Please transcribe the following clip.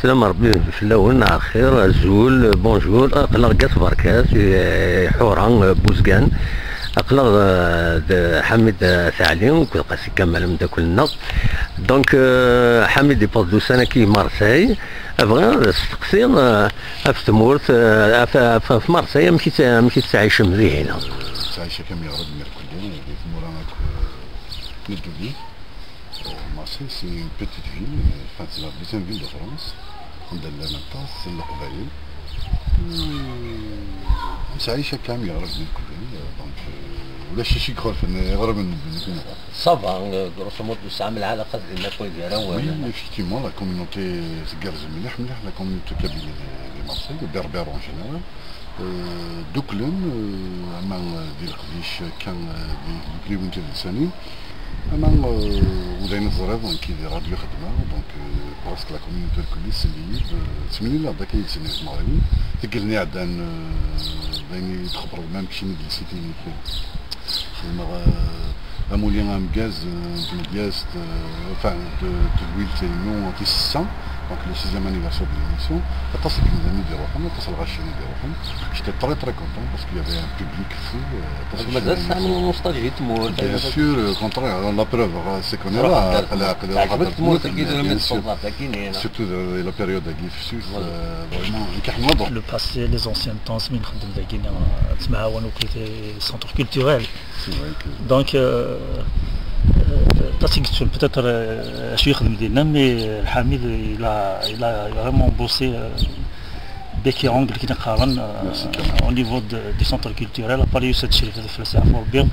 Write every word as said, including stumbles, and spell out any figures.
Salam Rebbi fell-awen, axir, azul, bonjour, aql-aɣ deg At Berkas, eh, Ḥura, eh, Buzgan, aql-aɣ, eh, d Ḥamid, eh, At Ɛli, akked Qasi Kamal, ameddakel-nneɣ. Donc, eh, Ḥamid yewweḍ-d ussan-agi i Marseille, bɣiɣ ad steqsiɣ, eh, ɣef tmurt, eh, ɣef, ɣef, ɣef Marseille, amek i tt-, amek i tettɛicem dihin? Ttɛica kam yeɣra d Mirkelli, di tmura akk, eh, n ddunit. Euh, Marseille, c'est une petite ville, euh, enfin, c'est la deuxième ville de France. عندها لنا الطاس، القبايل. Euh, نسعى شكام يغرب من كلهم، euh, donc, euh, ولا شي شي يخرف، يغرب من كلهم. Ça va, euh, grosso modo, ça عامل علاقة بيننا كوي ديالها. Oui, effectivement, la communauté, c'est مليح مليح, la communauté kabyle de, de Marseille, les berbères en général. Euh, دوكلن، euh, أما دي القديش كان، euh, دي دوكلي وانت لساني. أما، euh, وداين الزريض كي دي راديو خدمة، donc, euh, parce que la communauté الكل سميت، euh, سميني لا داك يسمي في المغربي. تقلني عدان، euh, دايني تخبر même كشي من دي سيتي. خدمة، euh, أمولي أمكاز، euh, تمدياست، euh, enfin, de, de l'huile, c'est non, anti six cents. Donc, le sixième anniversaire de l'émission. Aṭas n yimdanen i d-iruḥen, aṭas n lɣaci i d-iruḥen. J'étais très, très content parce qu'il y avait un public fou, euh, aṭas n... Mazal tesɛam nostalgie n tmurt? Bien sûr, euh, au contraire, la preuve, euh, c'est qu'on est là, aql-aɣ, aql-aɣ, bien sûr. Surtout de la période-agi fessuset, euh, vraiment, نكح نوض. Le passé, les anciens temps, mi nxeddem dagi, euh, nettemɛawan akked les centres culturels. C'est vrai que... Donc, euh, euh, aṭas i yettun, peut-être, euh, acu yexdem dinna, mais, euh, Ḥamid, il a, il a vraiment bossé, euh, bec et ongle, كما يقولوا, euh, au niveau de, du centre culturel, à part Youssef Chérif, de Flasse à Fort Bien.